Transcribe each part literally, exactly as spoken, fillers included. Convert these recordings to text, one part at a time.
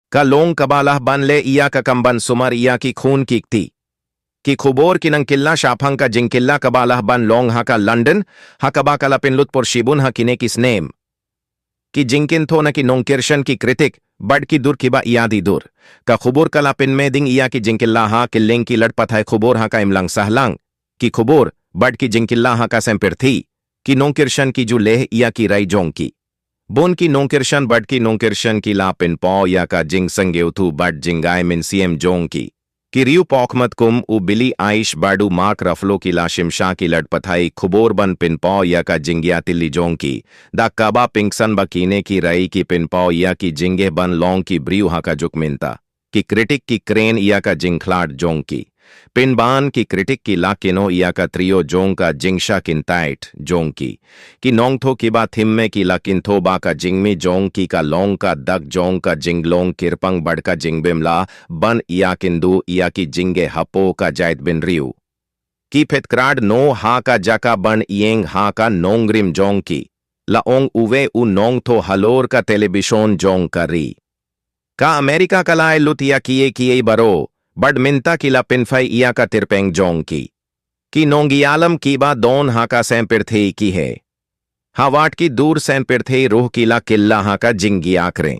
Ka long kaba lah ban leh ïa ka kam ban sumar ïa ki khun ki kti. Ki khubor ki nang kylla shaphang ka jingkylla kaba lah ban long ha ka London, ha kaba ka la pynlut por shibun ha kine ki snem. Ki jingkynthoh na ki nongkyrshan ki kritik, bad ki dur kiba ïa di dur. Ka khubor ka la pynmih ding ïa ki jingkylla ha kylleng ki lad pathai khubor ha ka imlang sahlang. Ki khubor, bad ki jingkylla ha ka seng pyrthei. Ki nongkyrshan ki ju leh ïa ki rai jong ki. Bun ki nongkyrshan bad ki nongkyrshan ki la pynpaw ïa ka jingsngewthuh bad jingïai mynsiem jong ki. Ki riew pakhmat kum u Billy Eilish bad u Mark Ruffalo ki la shim sha ki lad pathai khubor ban pynpaw ïa ka jingïatylli jong ki. Da kaba pynksan ba kine ki rai ki pynpaw ïa ki jingeh ban long ki briew ha ka juk mynta. Ki kritik ki kren ïa ka jingkhlad jong ki. Pynban ki kritik ki la kynnoh ïa ka trio jong ka jingshah kyntait jong ki. Ki nongthoh kiba thymmai ki la kynthoh ba ka jingmih jong ki ka long ka dak jong ka jinglong kyrpang bad ka jingbym lah ban ïakynduh ïa ki jingeh hapoh ka jaitbynriew. Ki phet krad noh ha ka jaka ban ïeng ha ka nongrim jong ki, la ong uwei u nongthoh halor ka television jong ka ri. Ka America ka la lut ïa kiei kiei baroh, bad mynta ki la pynphai ïa ka tyrpeng jong ki. Ki nongïalam kiba don ha ka seng pyrthei ki heh. Ha wat ki dur seng pyrthei ruh ki la kylla ha ka jingïakren.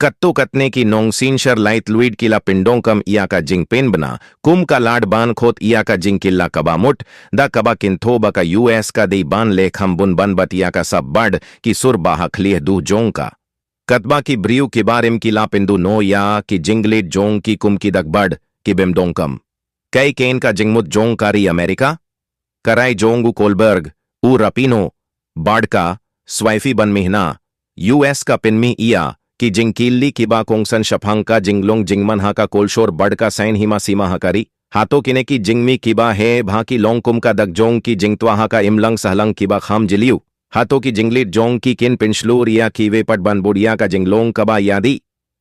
Katto katne ki nongsynshar laitluid ki la pyndonkam ïa ka jingpynbna kum ka lad ban khot ïa ka jingkylla kaba mut, da kaba kynthoh ba ka U S ka dei ban leh kham bun ban bat ïa ka sap bad ki sur ba ha khlieh duh jong ka. Katba ki briew kiba rim ki la pynduh noh ïa ki jingleit jong ki kum ki dak bad ki bym donkam. Kaei kein ka jingmut jong ka ri America? Ka rai jong u Kohlberg, u Rapinoe, bad ka Sweefe ban mih na U S ka pynmih ïa ki jingkylli kiba kongsan shaphang ka jinglong jingman ha ka kolshor bad ka seng hima sima ha ka ri. Hato kine ki jingmih kiba heh ba ki long kum ka dak jong ki jingtwa ha ka imlang sahlang kiba kham jylliew? Hato ki jingleit jong ki kin pynshlur ïa kiwei pat ban bud ïa ka jinglong kaba ïadei?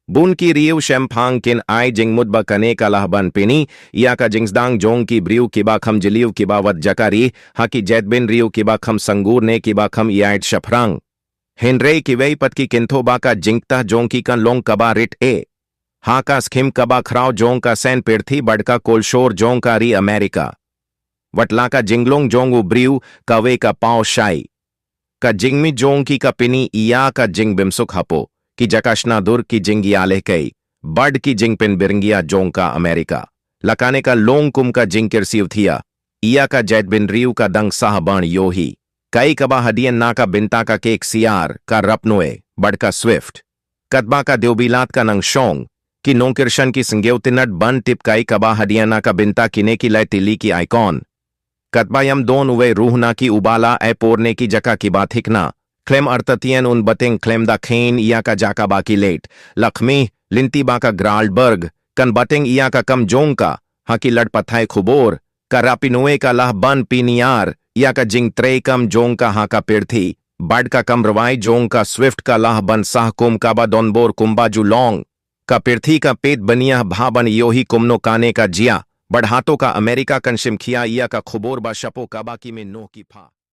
Bun ki riew shemphang kin ai jingmut ba kane ka lah ban pyni ïa ka jingsdang jong ki briew kiba kham jylliew kiba wad jaka ri ha ki jaitbynriew kiba kham sanggur ne kiba kham ïaid shaphrang. Hynrei kiwei pat ki kynthoh ba ka jingktah jong ki kan long kaba rit eh ha ka skhim kaba khraw jong ka seng pyrthei bad ka kolshor jong ka ri America. Wat la ka jinglong jong u briew kawei ka paw shai. Ka jingmih jong ki ka pyni ïa ka jingbymsuk hapoh ki jaka shna dur, ki jingïalehkai bad ki jingpynbyrngia jong ka America. La kane ka long kum ka jingkyrsiew thiah ïa ka jaitbynriew ka dang sah ban ïohi. Kaei kaba hadien na ka bynta ka Kek Siar, ka Rapinoe bad ka Sweefe? Katba ka dewbilat ka nang shong, ki nongkyrshan ki sngewtynnad ban tip kaei kaba hadien na ka bynta kine ki lai tylli ki icon. Katba ym don uwei ruh na ki uba la ai por ne ki jaka kiba thikna, khlem artatien un bteng khlem da kheiñ ïa ka jaka ba ki leit. La khmih lynti ba ka Grahlberg kan bteng ïa ka kam jong ka ha ki lad pathai khubor. Ka Rapinoe ka lah ban pynïar ïa ka jingtrei kam jong ka ha ka pyrthei, bad ka kam rwai jong ka Sweefe ka lah ban sah kum kaba donbor kumba ju long. Ka pyrthei ka peit bniah bha ban ïohi kumno kane ka jia, bad hato ka America kan shim khia ïa ka khubor ba shapoh kaba ki mih noh ki phah.